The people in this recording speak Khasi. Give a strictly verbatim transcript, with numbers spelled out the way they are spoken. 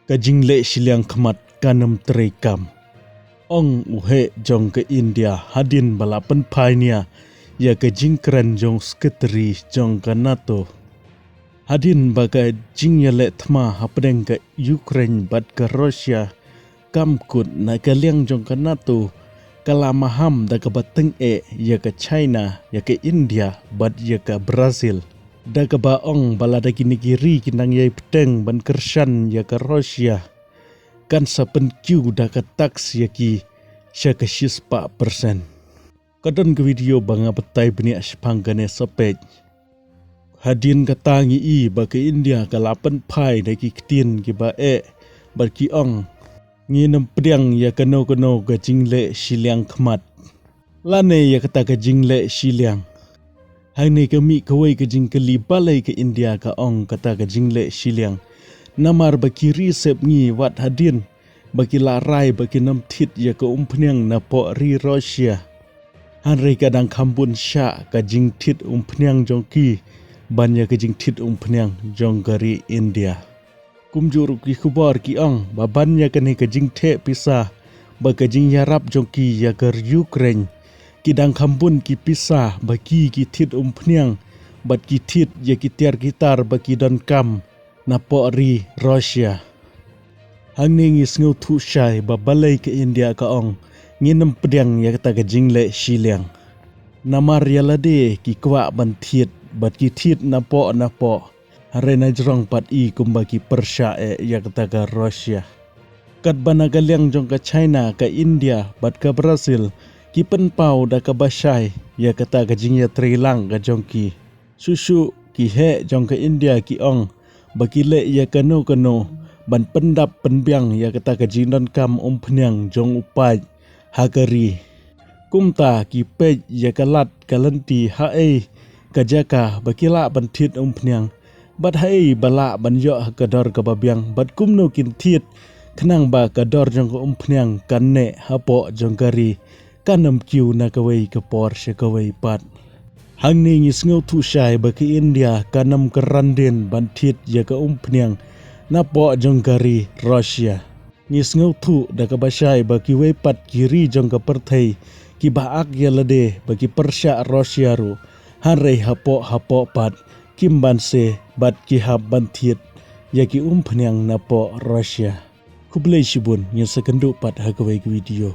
Ka jingleh shiliang khmat ka nam treikam. Ong u heh jong ka India hadien ba la pynphai nia ïa ka jingkren jong sekretari jong ka NATO. Hadien ba ka jingïaleh thma hapdeng ka Ukraine bad ka Russia kam kut, na ka liang jong ka NATO ka la maham da kaba tyngeh ïa ka China, ïa ka India bad ïa ka Brazil. Da kaba ong ba lada kine ki ri ki nang ïai bteng ban kyrshan ïa ka Russia, kan sa pynkiew da ka tax ïa ki sha ka shispah percent. Ka don ka video ba nga batai bniah shaphang kane, sa peit. Hadien kata ngi i ba ka India ka la pynphai da ki ktien kiba eh bad ki ong, ngin ym pdiang ïa kano kano ka jingleh shiliang khmat lane ïa kata ka jingleh shiliang. Hangne ka mih kawei ka jingkylli, balei ka India ka ong kata ka jingleh shiliang? Namar ba ki ri sepngi wat hadien ba ki la rai ba kin ym thied ïa ka umphniang napoh ri Russia. Hynrei ka dang kham bun shah ka jingthied umphniang jong ki ban ïa ka jingthied umphniang jong ka ri India. Kumjuh ruh ki khubor ki ong ba ban ïa kane ka jingtheh pisa bad ka jingïarap jong ki ïa ka Ukraine, ki dang kham bun ki pisa ba ki, ki thied umphniang bad ki thied ïa ki tiar ki tar ba ki donkam napoh ri Russia. Hangne ngi sngewthuh shai ba balei ka India ka ong ngin ym pdiang ïa kata ka jingleh shiliang. Namar ïa lade ki kwah ban thied bad ki thied napoh napoh. Hynrei na jrong pat i kumba ki pyrshah eh ïa kata ka Russia. Katba na ka liang jong ka China, ka India bad ka Brazil ki pynpaw da kaba shai ïa kata ka jingïatreilang ka jong ki. Shuh shuh ki heh jong ka India ki ong ba ki leh ïa kano kano ban pyndap pynbiang ïa kata ka jingdonkam umphniang jong u paid ha ka ri. Kumta ki peit ïa ka lad ka lynti haei ka jaka ba ki lah ban thied umphniang bad haei ba lah ban ïoh ha ka dor kaba biang bad kumno kin thied khnang ba ka dor jong ka umphniang kan neh hapoh jong ka ri, kan ym kiew na kawei ka por sha kawei pat. Hangne ngi sngewthuh shai ba ka India kan ym kyrandien ban thied ïa ka umphniang napoh jong ka ri Russia. Ngi sngewthuh da kaba shai ba kiwei pat ki ri jong ka pyrthei kiba ak ïa lade ba ki pyrshah Russia ruh, hynrei hapoh hapoh pat kim banse bad ki hap ban thied ïa ki umphniang napoh Russia. Khublei shibun, ngin sa kynduh pat ha kawei ka video.